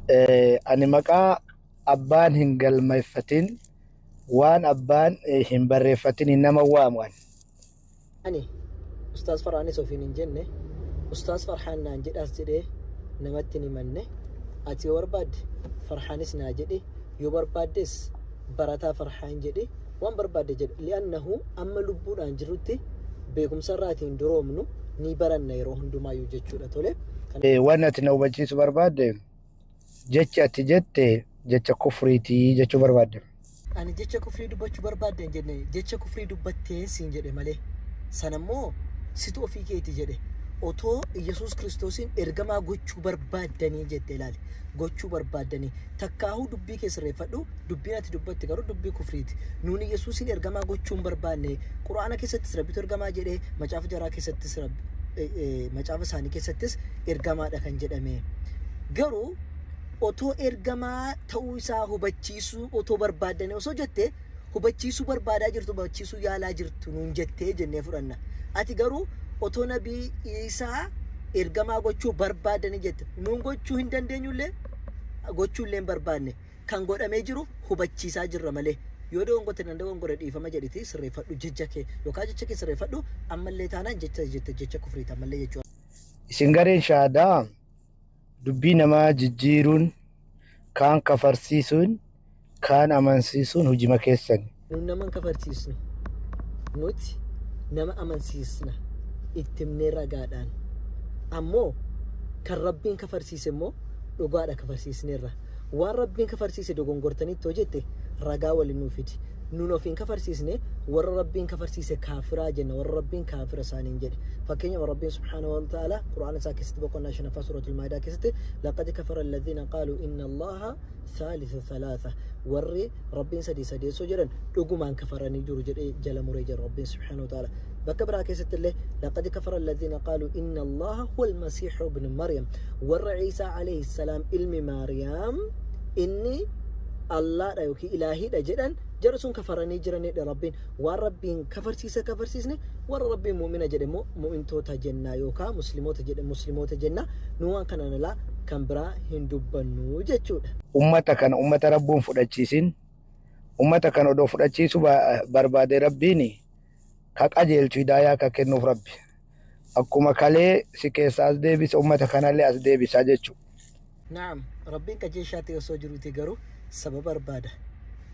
Ani maqaa abbaan hin galmeeffatin, waan abbaan hin barreeffatin nama waamu ani. Ani Ustaaz Farhaanis ofiin hin jenne, Ustaaz Farhaan naan jedhaas jedhee namatti hin himanne. Ati yoo barbaadde Farhaanis naa jedhi, yoo barbaaddes barataa Farhaan jedhi, waan barbaadde jedhi. Li'annahu amma lubbuudhaan jirrutti beekumsa irraatiin hin duroomnu, ni baranna yeroo hundumaayyuu jechuudha. Tole. Waan ati na hubachiisu barbaadde, jechi ati jette jecha kufriitii jechuu barbaadde. Ani jecha kufrii dubbachuu barbaadde hin jenne, jecha kufrii dubbatteen siin jedhe malee. Sanammoo situ ofii keeti jedhe. Otoo Iyyasuus Kiristoosiin ergamaa gochuu barbaaddanii jette, ilaali. Gochuu barbaaddanii. Takkaahuu dubbii kee sirreeffadhu, dubbiin ati dubbatte garuu dubbii kufriiti. Nuun Iyyasuusiin ergamaa gochuu hin barbaanne. Quraana keessattis Rabbitu ergamaa jedhee, macaafa jaraa keessattis, macaafa isaanii keessattis ergamaadha kan jedhame. Garuu otoo ergamaa ta'uu isaa hubachiisuu otoo barbaaddanii osoo jette, hubachiisuu barbaadaa jirtu, hubachiisuu yaalaa jirtu nuun jettee jennee fudhanna. Ati garuu otoo Nabii Iisaa ergamaa gochuu barbaadanii jette. Nuun gochuu hin dandeenyullee, gochuu illee hin barbaanne. Kan godhamee jiru hubachiisaa jirra malee. Yoo dogongorte, nan dogongore dhiifama jedhiti sirreeffadhu jecha kee, yookaan jecha kee sirreeffadhu. Ammallee taanaan jecha jette jecha kufriiti ammallee jechuudha. Isin gareen shaadaa dubbii namaa jijjiiruun, kaan kafarsiisuun, kaan amansiisuun hujima keessan. Nun nama hin kafarsiisnu. Nuti nama amansiisna itti himnee ragaadhaan. Ammoo kan Rabbiin kafarsiise immoo dhugaadha kafarsiisneerra. Waan Rabbiin kafarsiise dogongortanitti hoo jette, ragaa waliin nuu fidi. Nun ofiin kafarsiisne, warra Rabbiin kafarsiise kaafiraa jenna, warra Rabbiin kaafira isaaniin jedhe. Fakkeenyaaf, Rabbiin subhaanahu wa ta'ala Qur'aana isaa keessatti boqonnaa shanaffaa suuratul Maa'idaa keessatti, "Laqad kafara alladhiina qaaluu inna Allaha thaalithu thalaatha", warri Rabbiin sadii sadeessoo jedhan dhugumaan kafaranii jiru jedhee jala muree jira Rabbiin subhaanahu wa ta'ala. Bakka biraa keessatti illee, "Laqad kafara alladhiina qaaluu inna Allaha huwa almasiihu ibnu Maryam", warra Ciisaa alayhi salaam ilmi Maariyaam inni Allaadha yookiin ilaahiidha jedhan, jara sun kafaranii jiranidha. Rabbiin waan Rabbiin kafarsiisa kafarsiisne, warra Rabbiin mu'mina jedhe immoo mu'mintoota jenna yookaan muslimoota jedhe muslimoota jenna. Nu waan kanaan alaa kan biraa hin dubbannu jechuudha. Ummata kana ummata Rabbuun fudhachiisin, ummata kana odoo fudhachiisuu barbaade, Rabbiin ka qajeelchu, hidaayaa ka kennuuf Rabbi. Akkuma kalee si keessaa as deebisa, ummata kanallee as deebisaa jechuudha. Naam, Rabbiin qajeeshaa ta'e osoo jiruuti garuu sababa barbaada.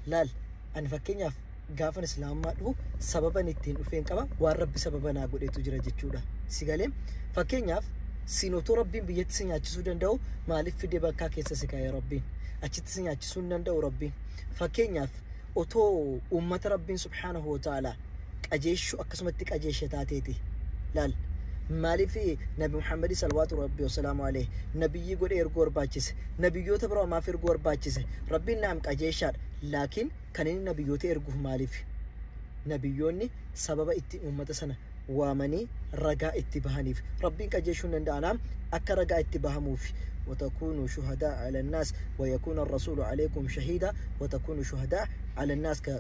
Laal, ani fakkeenyaaf gaafan Islaamummaa dhufu sababan ittiin dhufeen qaba, waan Rabbi sababa naa godhetu jira jechuudha. Si galee? Fakkeenyaaf, siin otoo Rabbiin biyyatti si nyaachisuu danda'u, maaliif fidee bakkaa keessa si kaa'e Rabbiin? Achitti si nyaachisuu hin danda'u Rabbiin. Fakkeenyaaf, otoo uummata Rabbiin subhaanahu wa ta'ala qajeeshuu akkasumatti qajeeshe taateeti. Laal. Maaliif Nabi Muhammad salawaatu Rabbi wasalaamu alayhi nabiyyii godhee erguu barbaachise? Nabiyyoota biroo maaf erguu barbaachise? Rabbiin naam qajeeshaadha. Laakiin kan inni nabiyyoota erguuf maaliif? Nabiyyoonni sababa ittiin uummata sana waamanii ragaa itti bahaniif. Rabbiin qajeeshuu hin danda'anaam akka ragaa itti bahamuuf. وتكونوا شهداء على الناس ويكون الرسول عليكم شهيدا وتكونوا شهداء على الناس ka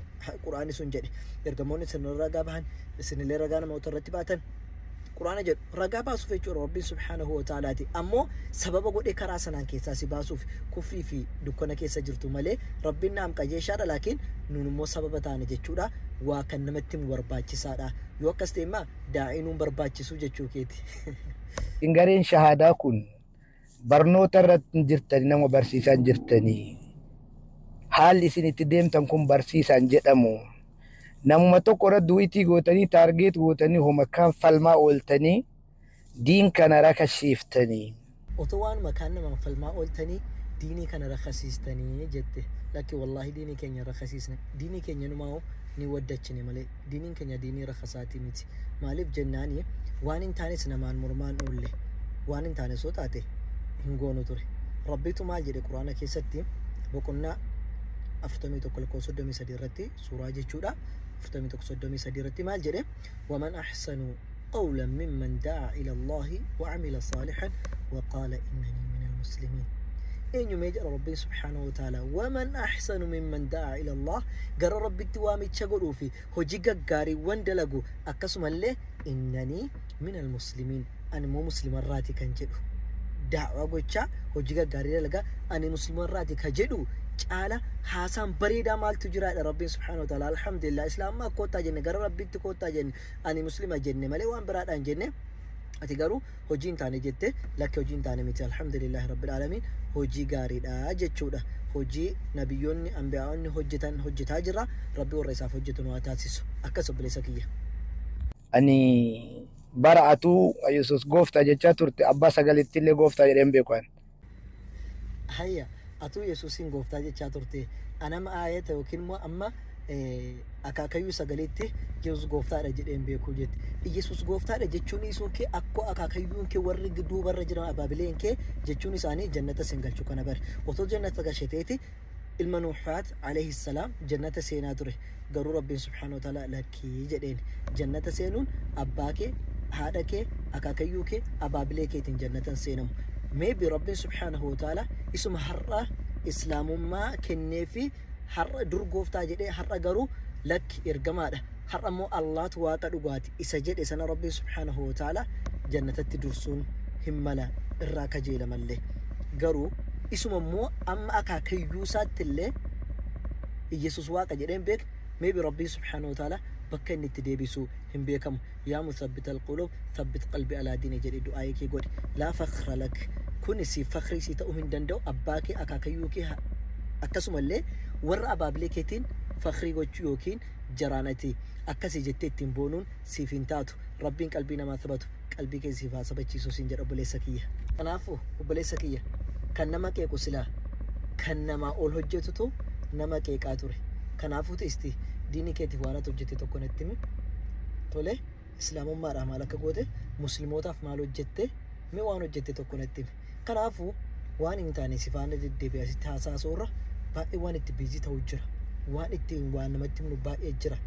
Qur'aanni sun jedhe. Ergamoonni isin ragaa bahan, isinillee ragaa namoota irratti baatan. Qur'aana jedhu ragaa baasuuf jechuudha Rabbiin subhaanahu wa ta'alaati. Ammoo sababa godhee karaa sanaan keessaa si baasuuf, kufrii fi dukkana keessa jirtu malee Rabbiin naam qajeeshaadha, laakiin nuun immoo sababa taane jechuudha. Waa kan namatti himu barbaachisaadha. Yoo akkas ta'e immoo daa'ii nuun barbaachisuu jechuu keeti. Isin gareen shahaadaa kun barnoota irratti hin jirtanii, nama barsiisaa hin jirtanii. Haalli isin itti deemtan kun barsiisaan jedhamu. Namuma tokko irra du'itii gootanii, target gootanii, homa kaan falmaa ooltanii diin kana rakashiiftanii. Otoo waanuma kaan namaan falmaa ooltanii diinii kana rakasiistanii jette. Lakki, wallaahi diinii keenya rakasiisne. Diinii keenya numaa ni waddachine malee diiniin keenya diinii rakasaatii miti. Maaliif jennaani, waan hin taanes namaan mormaan oolle. Waan hin taane osoo taate hin goonu ture. Rabbitu maal jedhe Quraana keessatti, boqonnaa 41 lakkoofsa 33 irratti, suuraa jechuudha. 41 33 irratti maal jedhe? ومن أحسن قولا ممن دعا إلى الله وعمل صالحا وقال إنني من المسلمين. Eenyu mee jedha Rabbiin subhaanahu wa ta'ala? ومن أحسن ممن دعا إلى الله, gara Rabbitti waamicha godhuu fi hojii gaggaariiwwan dalagu, akkasumallee إنني من المسلمين, ani immoo muslimarraati kan jedhu, daawaa gochaa Hojii gaggaarii dalagaa, ani muslimarraati ka jedhu caala haasaan bareedaa maaltu jiraadha? Rabbiin subhaanahu wa ta'ala, alhamdulillah, islaamummaa koottaa jenne, gara Rabbiitti koottaa jenne, ani muslima jenne malee waan biraadhaan jenne. Ati garuu hojii hin taane jette. Lakki, hojii hin taane miti. Alhamdulillahi rabbil aalamiin, hojii gaariidha jechuudha. Hojii nabiyyoonni, anbiyaa'onni hojjetan hojjetaa jirra. Rabbi warra isaaf hojjetu nu haa taasisu. Akkas, obboleessa kiyya. Ani bara atuu Yesuus gooftaa jechaa turte abbaa sagalitti illee gooftaa jedheen beeku ani. Hayya, atuu Yesuusiin gooftaa jechaa turte. Anama aayata yookiin immoo amma akaakayyuu sagaliitti Yesuus gooftaadha jedheen beekuu jette. Yesuus gooftaadha jechuun dhiisuun kee akkoo akaakayyuun kee warri duubarra jiran, abaabileen kee jechuun isaanii jannata sin galchu kana bari. Otoo jannata gashateeti ilma Nuuhaat alayhi salaam jannata seenaa ture. Garuu Rabbiin subhaanahu wa ta'ala lakkii jedheen. Jannata seenuun abbaa kee, haadha kee, akaakayyuu kee, abaabilee keetiin jannatan seenamu. Maybe Rabbiin subhaanahu wa ta'ala isuma har'a islaamummaa kenneefi har'a dur gooftaa jedhee, har'a garuu lakki ergamaadha. Har'a immoo Allaatu waaqa dhugaati isa jedhe sana Rabbiin subhaanahu wa ta'ala jannatatti dursuun hin mala, irraa kajeela mallee. Garuu isuma immoo amma akaakayyuu isaatti illee Iyesuus waaqa jedheen beek, maybe Rabbiin subhaanahu wa ta'ala bakka inni itti deebisu hin beekamu. Yaa muthabbita alquluub, thabbit qalbi alaa diini jedhi du'aayii kee godhi. Laa fakhra lak, kun si fakhrii si ta'uu hin danda'u. Abbaa kee, akaakayyuu kee, akkasumallee warra abaabilee keetiin fakhrii gochuu yookiin jaraan ati akkasii jettee ittiin boonuun siif hin taatu. Rabbiin qalbii namaa sabatu qalbii kee siif haa sabachiisu siin jedha, obboleessa kiyya. Kanaafuu obboleessa kiyya, kan nama qeequ silaa kan namaa ol hojjetutu nama qeeqaa ture. Kanaafuu isti diinii keetiif waan ati hojjette tokko natti himi. Tole, islaamummaadhaaf maal akka goote, muslimootaaf maal hojjette, mee waan hojjette tokko natti himi. Kanaafuu waan hin taane si faana deddeebi'ee asitti haasa'uu irra baay'ee waan itti busy ta'u jira. Waan ittiin waan namatti himnu baay'ee jira.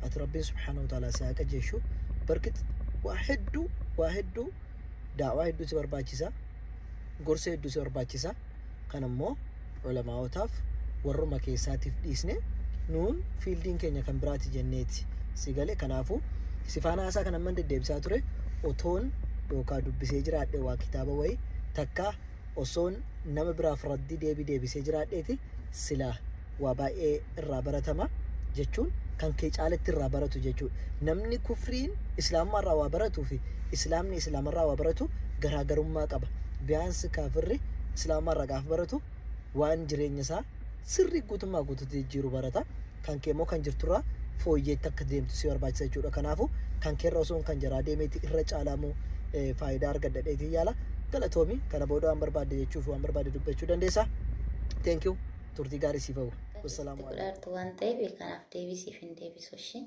Ati Rabbiin subhaanahu wa ta'ala si haa qajeeshu. Barkit waa hedduu, waa hedduu, daawaa hedduu si barbaachisa. Gorsa hedduu si barbaachisa. Kan immoo ulamaa'otaaf warruma keessaatiif dhiisne, nuun fieldiin keenya kan biraati jenneeti. Si galee? Kanaafuu si faana haasaa kan amman deddeebisaa ture otoon yookaan dubbisee jiraadhe waa kitaaba wayii takka, osoon nama biraaf raddii deebii deebisee jiraadheeti silaa waa baay'ee irraa baratama jechuun kan kee caalatti irraa baratu jechuudha. Namni kufriin islaamummaa irraa waa baratuu fi islaamni islaamarraa waa baratu garaagarummaa qaba. Biyaansi kaafirri islaamummaa irraa gaafa baratu waan jireenya isaa sirrii guutummaa guutuutti jijjiiru barata. Kan kee immoo kan jirturraa fooyyeetti akka deemtu si barbaachisa jechuudha. Kanaafuu kan keerra osoo kan jaraa deemeeti irra caalamuu faayidaa argadha dheetii yaala. Galatoomi, kana booda waan barbaadde jechuuf waan barbaadde dubbachuu dandeessa. Thank you. Turtii gaarii siif hawwa. Wassalaamu alaikum. Godhaartu waan ta'eef kanaaf deebisiif hin deebisu ishee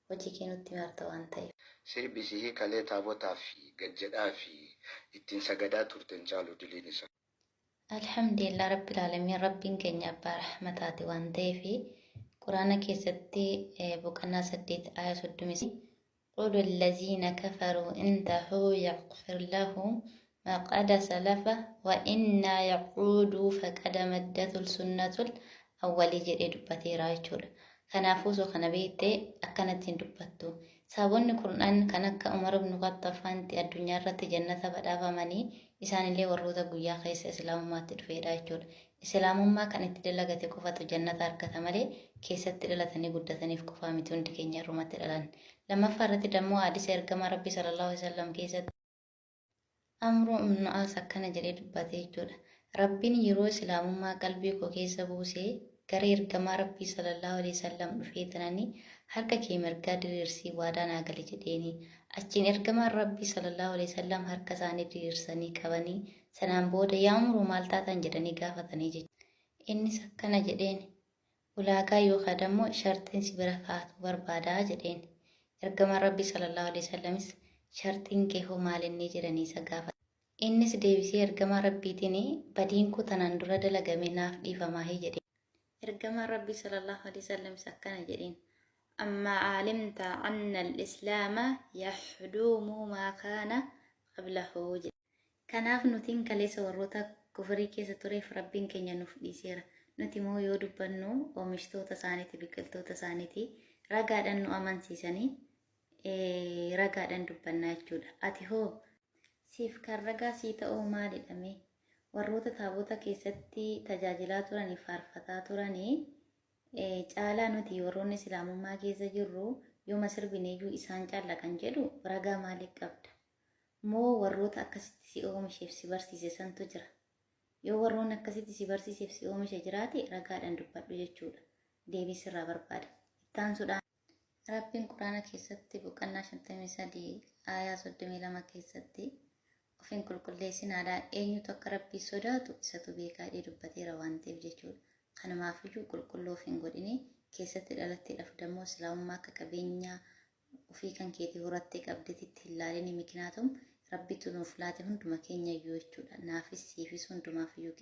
hojii kee nutti marta waan ta'eef. Sirbi sihii kalee taabotaa fi gajjedhaa fi ittiin sagadaa turten caalu diliin isaa. Alhamdulillah rabbil aalamiin, Rabbiin keenya abbaa rahmataati waan ta'eef Quraana keessatti boqonnaa 8 aya 30 قل الذين كفروا انتهوا يغفر لهم ما قد سلف وإن يعودوا فقد مدت السنة الأولي jedhee dubbateera jechuudha. Kanaafuu osoo kana beektee akkanatti hin dubbattu. Saabonni kurnaan kan akka Umar ibn Khattab faanti addunyaa irratti jannata badhaafamanii isaanillee warroota guyyaa keessa islaamummaatti dhufeedha jechuudha. Islaamummaa kan itti dalagate qofatu jannata argata malee keessatti dhalatanii guddataniif qofaa miti, hundi keenya irrumatti dhalan. Lammaffaa irratti dammoo hadiisa ergamaa Rabbii sallallahu alaihi wasallam keessatti Amruu ibn Aas akkana jedhee dubbate jechuudha. Rabbiin yeroo islaamummaa qalbii koo keessa buusee gara ergamaa Rabbii sallallahu alaihi wasallam dhufee tananii harka kee mirgaa diriirsii waadaa naa gali jedheeni. Achiin ergamaan Rabbii sallallahu alaihi wasallam harka isaanii diriirsanii qabanii sanaan booda yaa Umruu, maal taatan jedhanii gaafatanii jechuudha. Innis akkana jedheen, ulaagaa yookaan ammoo sharxiin si bira kaa'atu barbaadaa jedheen. Ergamaan Rabbii sallallahu alaihi wasallamis sharxiin kee hoo maalinni jedhanii isa gaafatan. Innis deebisee ergamaa Rabbiitiin badiin koo tanaan dura dalagame naaf dhiifamaahi jedheen. Ergamaan Rabbii sallallahu alaihi wasallamis akkana jedheen. Amma caalimta anna al-islaama yaxduumu maa kaana qablahu jedhe. Kanaaf nutiin kaleessa warroota kufurii keessa tureef Rabbiin keenya nuuf dhiiseera. Nuti immoo yoo dubbannu oomishtoota isaaniiti, biqiltoota isaaniiti, ragaadhaan nu amansiisanii ragaadhaan dubbannaa jechuudha. Ati hoo? Siif kan ragaa sii ta'uu maalidha mee? Warroota taabota keessatti tajaajilaa turanii faarfataa turanii caalaa nuti warroonni islaamummaa keessa jirru yooma sirbineeyyuu isaan caalla kan jedhu ragaa maalii qabda? Moo warroota akkasitti si oomisheef si barsiise santu jira? Yoo warroonni akkasitti si barsiiseef si oomishe jiraate ragaadhaan dubbadhu jechuudha. Deebii sirraa barbaada. Ittaansuudhaan Rabbiin Quraana keessatti boqonnaa 53 aayaa 32 keessatti of hin qulqulleessinaadha. Eenyutu akka Rabbii sodaatu isatu beekaa jedhee dubbateera waan ta'eef jechuudha. Kanumaafiyyuu qulqulluu of hin godhini keessatti dhalatteedhaaf dammoo islaamummaa akka qabeenya ofii kan keetii horattee qabdeetitti hin laalini, mikinaatum Rabbitu nuuf laate hunduma keenya iyyuu jechuudha. Naafis siifis hundumaaf iyyuu.